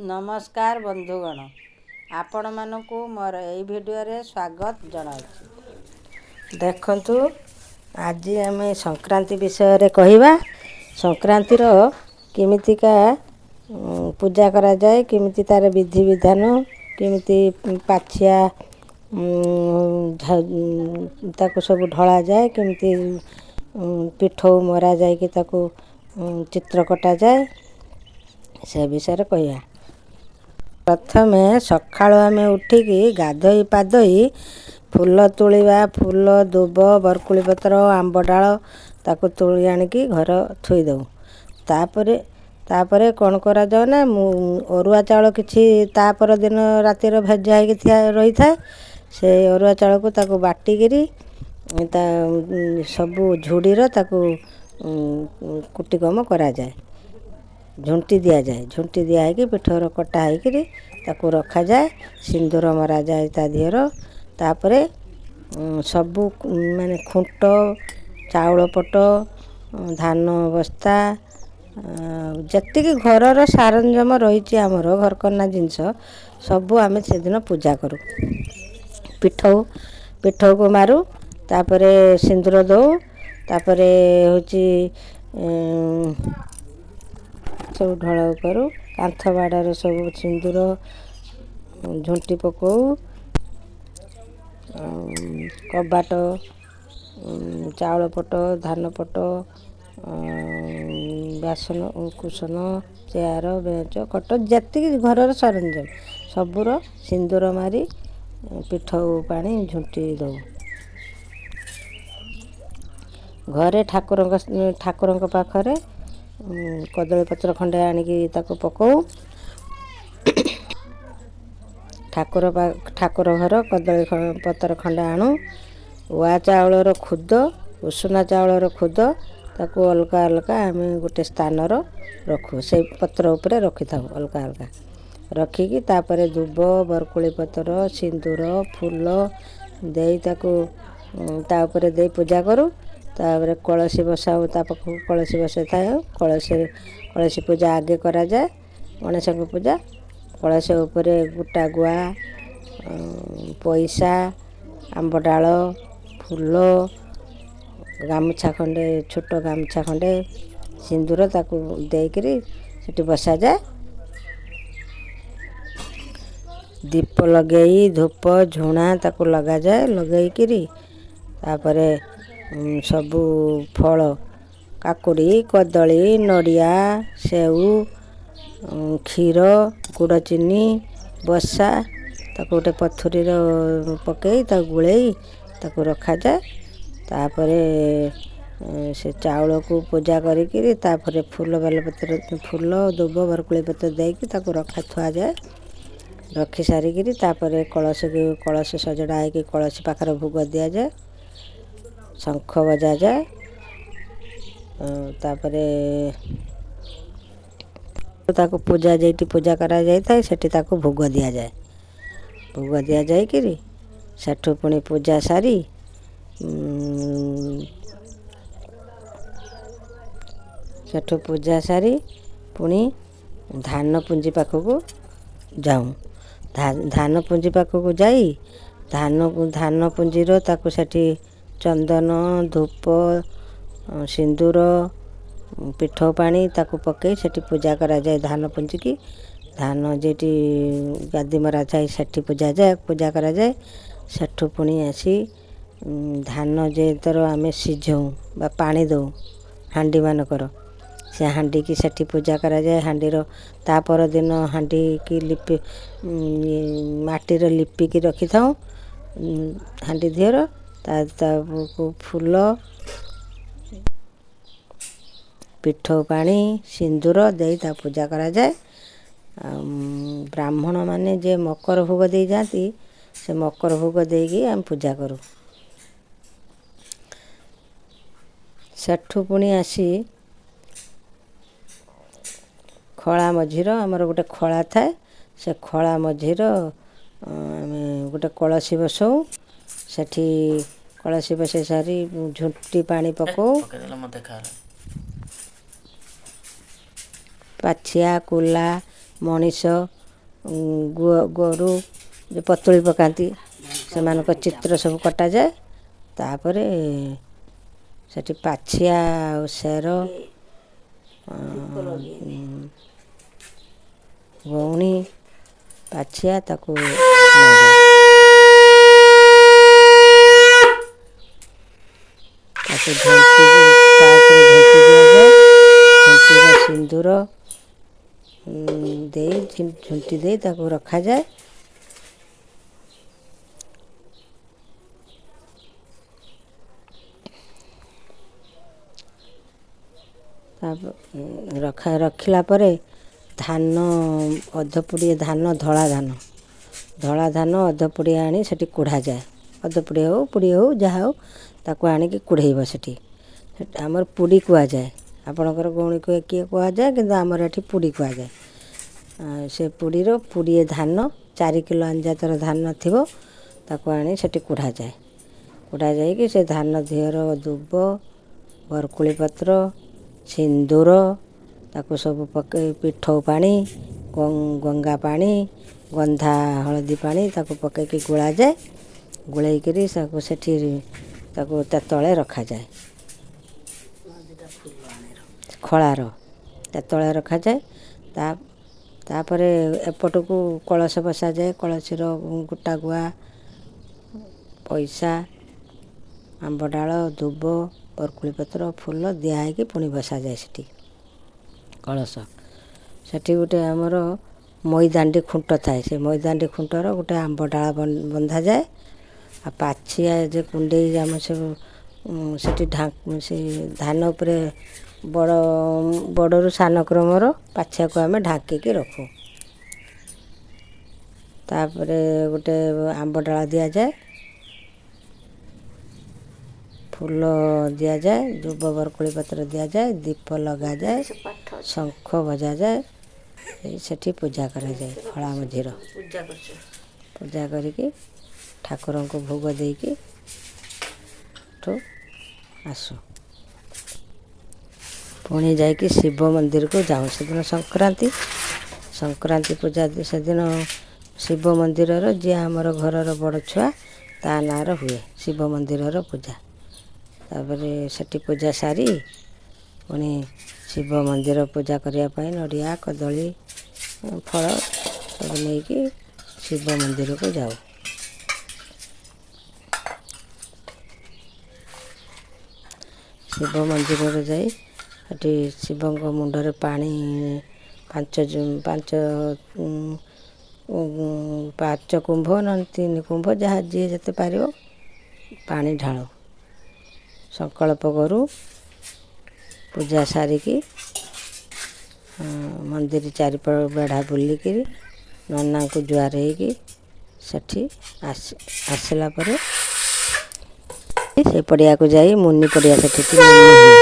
ନମସ୍କାର ବନ୍ଧୁଗଣ, ଆପଣମାନଙ୍କୁ ମୋର ଏଇ ଭିଡ଼ିଓରେ ସ୍ୱାଗତ ଜଣାଉଛି। ଦେଖନ୍ତୁ, ଆଜି ଆମେ ସଂକ୍ରାନ୍ତି ବିଷୟରେ କହିବା। ସଂକ୍ରାନ୍ତିର କେମିତିକା ପୂଜା କରାଯାଏ, କେମିତି ତା'ର ବିଧିବିଧାନ, କେମିତି ପାଛିଆ ତାକୁ ସବୁ ଢଳାଯାଏ, କେମିତି ପିଠଉ ମରା ଯାଇକି ତାକୁ ଚିତ୍ର କଟାଯାଏ, ସେ ବିଷୟରେ କହିବା। ପ୍ରଥମେ ସକାଳୁ ଆମେ ଉଠିକି ଗାଧୋଇ ପାଧୋଇ ଫୁଲ ତୋଳିବା। ଫୁଲ, ଦୁବ, ବରକୋଳି ପତ୍ର, ଆମ୍ବ ଡାଳ ତାକୁ ତୋଳି ଆଣିକି ଘର ଥୋଇଦେଉ। ତାପରେ କ'ଣ କରାଯାଏ ନା, ମୁଁ ଅରୁଆ ଚାଉଳ କିଛି ତା ପରଦିନ ରାତିର ଭେଜା ହେଇକି ରହିଥାଏ। ସେ ଅରୁଆ ଚାଉଳକୁ ତାକୁ ବାଟିକିରି ତା ସବୁ ଝୁଡ଼ିର ତାକୁ କୁଟିକମ କରାଯାଏ, ଝୁଣ୍ଟି ଦିଆଯାଏ। ଝୁଣ୍ଟି ଦିଆ ହେଇକି ପିଠର କଟା ହେଇକିରି ତାକୁ ରଖାଯାଏ। ସିନ୍ଦୁର ମରାଯାଏ ତା ଦିହର। ତାପରେ ସବୁ ମାନେ ଖୁଣ୍ଟ, ଚାଉଳ ପଟ, ଧାନ ବସ୍ତା, ଯେତିକି ଘରର ସରଞ୍ଜାମ ରହିଛି, ଆମର ଘରକରଣା ଜିନିଷ ସବୁ ଆମେ ସେଦିନ ପୂଜା କରୁ। ପିଠଉ ପିଠଉକୁ ମାରୁ, ତାପରେ ସିନ୍ଦୁର ଦଉ। ତାପରେ ହେଉଛି ସବୁ ଢଳାଉ କରୁ। କାନ୍ଥ ବାଡ଼ରେ ସବୁ ସିନ୍ଦୁର ଝୁଣ୍ଟି ପକାଉ। କବାଟ, ଚାଉଳ ପଟ, ଧାନ ପଟ, ବାସନ କୁସନ, ଚେୟାର, ବେଞ୍ଚ, ଖଟ, ଯେତିକି ଘରର ସରଞ୍ଜାମ ସବୁର ସିନ୍ଦୁର ମାରି ପିଠଉ ପାଣି ଝୁଣ୍ଟି ଦେଉ। ଘରେ ଠାକୁରଙ୍କ ପାଖରେ କଦଳୀପତ୍ର ଖଣ୍ଡେ ଆଣିକି ତାକୁ ପକାଉ। ଠାକୁର ଠାକୁର ଘର କଦଳୀ ପତ୍ର ଖଣ୍ଡେ ଆଣୁ। ଉଆ ଚାଉଳର ଖୁଦ, ଉଷୁନା ଚାଉଳର ଖୁଦ ତାକୁ ଅଲଗା ଅଲଗା ଆମେ ଗୋଟେ ସ୍ଥାନର ରଖୁ। ସେଇ ପତ୍ର ଉପରେ ରଖିଥାଉ ଅଲଗା ଅଲଗା ରଖିକି। ତାପରେ ଦୁବ, ବରକୋଳି ପତ୍ର, ସିନ୍ଦୁର, ଫୁଲ ଦେଇ ତାକୁ ତା ଉପରେ ଦେଇ ପୂଜା କରୁ। ତାପରେ କଳସୀ ବସାଉ, ତା ପାଖକୁ କଳସୀ ବସାଇଥାଉ। କଳସୀ ପୂଜା ଆଗେ କରାଯାଏ, ଗଣେଶଙ୍କ ପୂଜା। କଳସ ଉପରେ ଗୋଟା ଗୁଆ, ପଇସା, ଆମ୍ବ ଡାଳ, ଫୁଲ, ଗାମୁଛା ଖଣ୍ଡେ, ଛୋଟ ଗାମୁଛା ଖଣ୍ଡେ, ସିନ୍ଦୁର ତାକୁ ଦେଇକିରି ସେଠି ବସାଯାଏ। ଦୀପ ଲଗେଇ ଧୂପ ଝୁଣା ତାକୁ ଲଗାଯାଏ। ଲଗେଇକିରି ତାପରେ ସବୁ ଫଳ, କାକୁଡ଼ି, କଦଳୀ, ନଡ଼ିଆ, ସେଉ, କ୍ଷୀର, ଗୁଡ଼, ଚିନି ବସା ତାକୁ ଗୋଟେ ପଥୁରୀର ପକାଇ ତାକୁ ଗୋଳେଇ ତାକୁ ରଖାଯାଏ। ତାପରେ ସେ ଚାଉଳକୁ ପୂଜା କରିକିରି ତାପରେ ଫୁଲ, ବେଲପତ୍ର, ଫୁଲ, ଦୁବ, ବରକୋଳି ପତ୍ର ଦେଇକି ତାକୁ ରଖା ଥୁଆଯାଏ। ରଖି ସାରିକିରି ତାପରେ କଳସକୁ, କଳସ ସଜଡ଼ା ହେଇକି କଳସୀ ପାଖରେ ଭୋଗ ଦିଆଯାଏ, ଶଙ୍ଖ ବଜାଯାଏ। ତାପରେ ତାକୁ ପୂଜା, ଯେଉଁଠି ପୂଜା କରାଯାଇଥାଏ ସେଠି ତାକୁ ଭୋଗ ଦିଆଯାଏ। ଭୋଗ ଦିଆଯାଇକିରି ସେଠୁ ପୁଣି ପୂଜା ସାରି, ସେଠୁ ପୂଜା ସାରି ପୁଣି ଧାନ ପୁଞ୍ଜି ପାଖକୁ ଯାଉଁ। ଧାନ ପୁଞ୍ଜି ପାଖକୁ ଯାଇ ଧାନକୁ, ଧାନ ପୁଞ୍ଜିର ତାକୁ ସେଠି ଚନ୍ଦନ, ଧୂପ, ସିନ୍ଦୁର, ପିଠଉ ପାଣି ତାକୁ ପକାଇ ସେଠି ପୂଜା କରାଯାଏ ଧାନ ପୁଞ୍ଜିକି। ଧାନ ଯେଉଁଠି ଗାଦି ମରା ଥାଏ ସେଠି ପୂଜା ଯାଏ, ପୂଜା କରାଯାଏ। ସେଠୁ ପୁଣି ଆସି ଧାନ ଯେତେର ଆମେ ସିଝାଉ ବା ପାଣି ଦେଉ ହାଣ୍ଡିମାନଙ୍କର, ସେ ହାଣ୍ଡିକି ସେଠି ପୂଜା କରାଯାଏ ହାଣ୍ଡିର। ତା ପରଦିନ ହାଣ୍ଡିକି ଲିପି, ମାଟିର ଲିପିକି ରଖିଥାଉ ହାଣ୍ଡି ଦିହର। ତାକୁ ଫୁଲ, ପିଠଉ ପାଣି, ସିନ୍ଦୁର ଦେଇ ତା ପୂଜା କରାଯାଏ। ଆଉ ବ୍ରାହ୍ମଣମାନେ ଯେ ମକର ଭୋଗ ଦେଇଯାଆନ୍ତି, ସେ ମକର ଭୋଗ ଦେଇକି ଆମେ ପୂଜା କରୁ। ସେଠୁ ପୁଣି ଆସି ଖଳା ମଝିର, ଆମର ଗୋଟେ ଖଳା ଥାଏ, ସେ ଖଳା ମଝିର ଆମେ ଗୋଟେ କଳସୀ ବସାଉ। ସେଠି କଳସୀ ବସାଇ ସାରି ଝୁଣ୍ଟି ପାଣି ପକାଉ। ପାଛିଆ, କୁଲା, ମଣିଷ, ଗୋରୁ ଯେଉଁ ପତୁଳି ପକାନ୍ତି, ସେମାନଙ୍କ ଚିତ୍ର ସବୁ କଟାଯାଏ। ତାପରେ ସେଠି ପାଛିଆ ଆଉ ସେର, ଗଉଣୀ, ପାଛିଆ ତାକୁ ତାକୁ ଝୁଣ୍ଟି, ତା ଉପରେ ଝୁଣ୍ଟି ଦିଆଯାଏ। ଝୁଣ୍ଟିର ସିନ୍ଦୁର ଦେଇ ଝୁଣ୍ଟି ଦେଇ ତାକୁ ରଖାଯାଏ। ରଖା ରଖିଲା ପରେ ଧାନ ଅଧ ପୁଡ଼ିଏ ଧାନ, ଧଳା ଧାନ, ଧଳା ଧାନ ଅଧ ପୁଡ଼ିଏ ଆଣି ସେଠି କୁଢ଼ାଯାଏ। ଅଧ ପୁଡ଼ିଏ ହଉ, ପୁଡ଼ିଏ ହଉ, ଯାହା ହଉ, ତାକୁ ଆଣିକି କୁଢ଼େଇବ ସେଠି। ଆମର ପୁଡ଼ି କୁହାଯାଏ, ଆପଣଙ୍କର ଗଉଣୀ କିଏ କୁହାଯାଏ, କିନ୍ତୁ ଆମର ଏଠି ପୁଡ଼ି କୁହାଯାଏ। ସେ ପୁଡ଼ିର ପୁଡ଼ିଏ ଧାନ, 4 କିଲୋ ଆଞ୍ଜାତର ଧାନ ଥିବ, ତାକୁ ଆଣି ସେଠି କୁଢ଼ାଯାଏ। କୁଢ଼ା ଯାଇକି ସେ ଧାନ ଦିହର ଦୁବ, ବରକୋଳି ପତ୍ର, ସିନ୍ଦୁର ତାକୁ ସବୁ ପକାଇ, ପିଠଉ ପାଣି, ଗଙ୍ଗା ପାଣି, ଗନ୍ଧା ହଳଦୀ ପାଣି ତାକୁ ପକାଇକି ଗୋଳାଯାଏ। ଗୋଳେଇକିରି ତାକୁ ସେଠି ତାକୁ ତା ତଳେ ରଖାଯାଏ, ଖଳାର ତା ତଳେ ରଖାଯାଏ। ତା ତାପରେ ଏପଟକୁ କଳସ ବସାଯାଏ। କଳସୀର ଗୋଟା ଗୁଆ, ପଇସା, ଆମ୍ବ ଡାଳ, ଦୁବ, ବରକୋଳି ପତ୍ର, ଫୁଲ ଦିଆହେଇକି ପୁଣି ବସାଯାଏ ସେଠି କଳସ। ସେଠି ଗୋଟେ ଆମର ମଇଦାଣ୍ଡି ଖୁଣ୍ଟ ଥାଏ। ସେ ମଇଦାଣ୍ଡି ଖୁଣ୍ଟର ଗୋଟେ ଆମ୍ବ ଡାଳ ବନ୍ଧାଯାଏ। ଆଉ ପାଛିଆ ଯେ କୁଣ୍ଡେଇ ଆମେ ସବୁ ସେଠି ସେ ଧାନ ଉପରେ ବଡ଼ ବଡ଼ରୁ ସାନ କ୍ରମର ପାଛିଆକୁ ଆମେ ଢାଙ୍କିକି ରଖୁ। ତାପରେ ଗୋଟେ ଆମ୍ବ ଡାଳ ଦିଆଯାଏ, ଫୁଲ ଦିଆଯାଏ, ଦୁବ ବରକୋଳି ପତ୍ର ଦିଆଯାଏ, ଦୀପ ଲଗାଯାଏ, ଶଙ୍ଖ ବଜାଯାଏ, ସେଠି ପୂଜା କରାଯାଏ। ଖଳା ମଝିର ପୂଜା କରିକି ଠାକୁରଙ୍କୁ ଭୋଗ ଦେଇକି ଠୁ ଆସୁ। ପୁଣି ଯାଇକି ଶିବ ମନ୍ଦିରକୁ ଯାଉ। ସେଦିନ ସଂକ୍ରାନ୍ତି, ସଂକ୍ରାନ୍ତି ପୂଜା ସେଦିନ ଶିବ ମନ୍ଦିରର ଯିଏ ଆମର ଘରର ବଡ଼ ଛୁଆ ତା ନାଁର ହୁଏ ଶିବ ମନ୍ଦିରର ପୂଜା। ତାପରେ ସେଠି ପୂଜା ସାରି ପୁଣି ଶିବ ମନ୍ଦିର ପୂଜା କରିବା ପାଇଁ ନଡ଼ିଆ, କଦଳୀ, ଫଳ ସବୁ ନେଇକି ଶିବ ମନ୍ଦିରକୁ ଯାଉ। ଶିବ ମନ୍ଦିରରେ ଯାଇ ସେଠି ଶିବଙ୍କ ମୁଣ୍ଡରେ ପାଣି ପାଞ୍ଚ ପାଞ୍ଚ ପାଞ୍ଚ କୁମ୍ଭ ନହେଲେ ତିନି କୁମ୍ଭ, ଯାହା ଯିଏ ଯେତେ ପାରିବ ପାଣି ଢାଳୁ, ସଂକଳ୍ପ କରୁ। ପୂଜା ସାରିକି ମନ୍ଦିର ଚାରିପଟ ବେଢ଼ା ବୁଲିକିରି ନନାଙ୍କୁ ଜୁହାର ହେଇକି ସେଠି ଆସି ଆସିଲା ପରେ ସେ ପଡ଼ିଆକୁ ଯାଇ ମୁନି ପଡ଼ିଆ, ସେଠି ମୁନି ହୁଏ,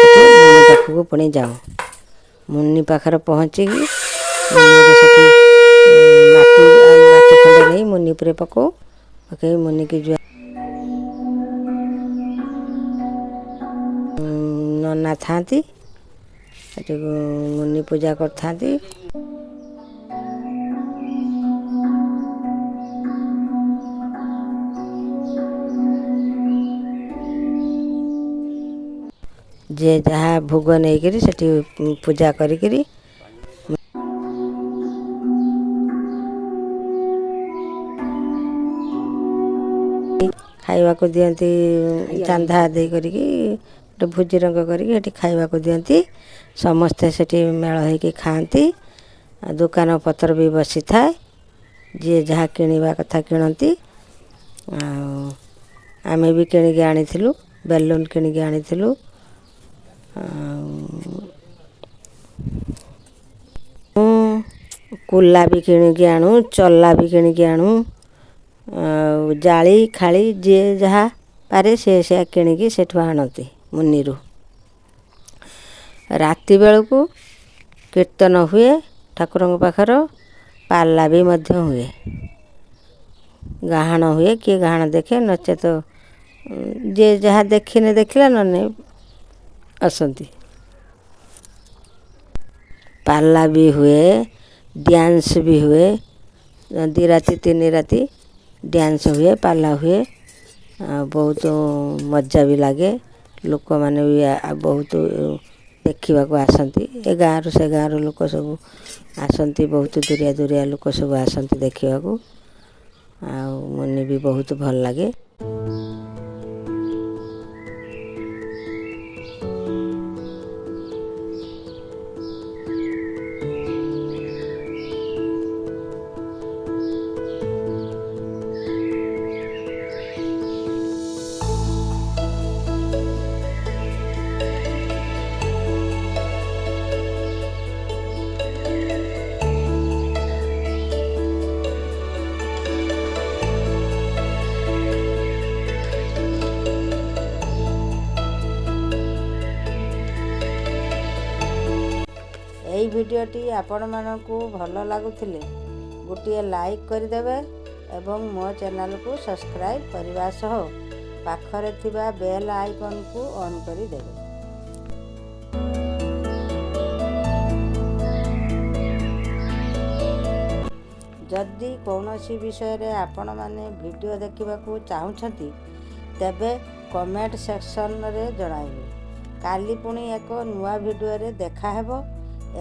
ସେଠି ମୁନି ପାଖକୁ ପୁଣି ଯାଉ। ମୁନି ପାଖରେ ପହଞ୍ଚିକି ମୁନିରେ ସେଠି ମାଟି ମାଟି ଖଣ୍ଡେ ନେଇ ମୁନି ଉପରେ ପକାଉ। ପକାଇ ମୁନିକି ଜୁହାର, ନନା ଥାଆନ୍ତି ସେଠି, ମୁନି ପୂଜା କରିଥାନ୍ତି। ଯିଏ ଯାହା ଭୋଗ ନେଇକିରି ସେଠି ପୂଜା କରିକିରି ଖାଇବାକୁ ଦିଅନ୍ତି। ଚାନ୍ଦା ଦେଇ କରିକି ଗୋଟେ ଭୋଜି ରଙ୍ଗ କରିକି ସେଠି ଖାଇବାକୁ ଦିଅନ୍ତି। ସମସ୍ତେ ସେଠି ମେଳ ହେଇକି ଖାଆନ୍ତି। ଆଉ ଦୋକାନ ପତ୍ର ବି ବସିଥାଏ, ଯିଏ ଯାହା କିଣିବା କଥା କିଣନ୍ତି। ଆଉ ଆମେ ବି କିଣିକି ଆଣିଥିଲୁ, ବେଲୁନ୍ କିଣିକି ଆଣିଥିଲୁ, ଆଉ କୁଲା ବି କିଣିକି ଆଣୁ, ଚଲା ବି କିଣିକି ଆଣୁ, ଆଉ ଜାଳି ଖାଳି ଯିଏ ଯାହା ପାରେ ସେ ସେୟା କିଣିକି ସେଠୁ ଆଣନ୍ତି ମୁନିରୁ। ରାତି ବେଳକୁ କୀର୍ତ୍ତନ ହୁଏ ଠାକୁରଙ୍କ ପାଖର, ପାଲା ବି ମଧ୍ୟ ହୁଏ, ଗାହାଣ ହୁଏ। କିଏ ଗାହାଣ ଦେଖେ, ନଚେତ ଯିଏ ଯାହା ଦେଖିନେ ଦେଖିଲା, ନହେଲେ ଆସନ୍ତି। ପାଲା ବି ହୁଏ। ଡ୍ୟାନ୍ସ ବି ହୁଏ। 2 ରାତି 3 ରାତି ଡ୍ୟାନ୍ସ ହୁଏ, ପାଲା ହୁଏ, ଆଉ ବହୁତ ମଜା ବି ଲାଗେ। ଲୋକମାନେ ବି ବହୁତ ଦେଖିବାକୁ ଆସନ୍ତି। ଏ ଗାଁରୁ ସେ ଗାଁରୁ ଲୋକ ସବୁ ଆସନ୍ତି, ବହୁତ ଦୂରିଆ ଦୂରିଆ ଲୋକ ସବୁ ଆସନ୍ତି ଦେଖିବାକୁ। ଆଉ ମନେ ବି ବହୁତ ଭଲ ଲାଗେ। ଏହି ଭିଡ଼ିଓଟି ଆପଣମାନଙ୍କୁ ଭଲ ଲାଗୁଥିଲେ ଗୋଟିଏ ଲାଇକ୍ କରିଦେବେ ଏବଂ ମୋ ଚ୍ୟାନେଲକୁ ସବସ୍କ୍ରାଇବ୍ କରିବା ସହ ପାଖରେ ଥିବା ବେଲ୍ ଆଇକନ୍କୁ ଅନ୍ କରିଦେବେ। ଯଦି କୌଣସି ବିଷୟରେ ଆପଣମାନେ ଭିଡ଼ିଓ ଦେଖିବାକୁ ଚାହୁଁଛନ୍ତି ତେବେ କମେଣ୍ଟ ସେକ୍ସନରେ ଜଣାଇବେ। କାଲି ପୁଣି ଏକ ନୂଆ ଭିଡ଼ିଓରେ ଦେଖାହେବ।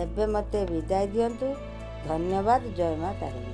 ଏବେ ମୋତେ ବିଦାୟ ଦିଅନ୍ତୁ। ଧନ୍ୟବାଦ। ଜୟ ମା ତାରିଣୀ।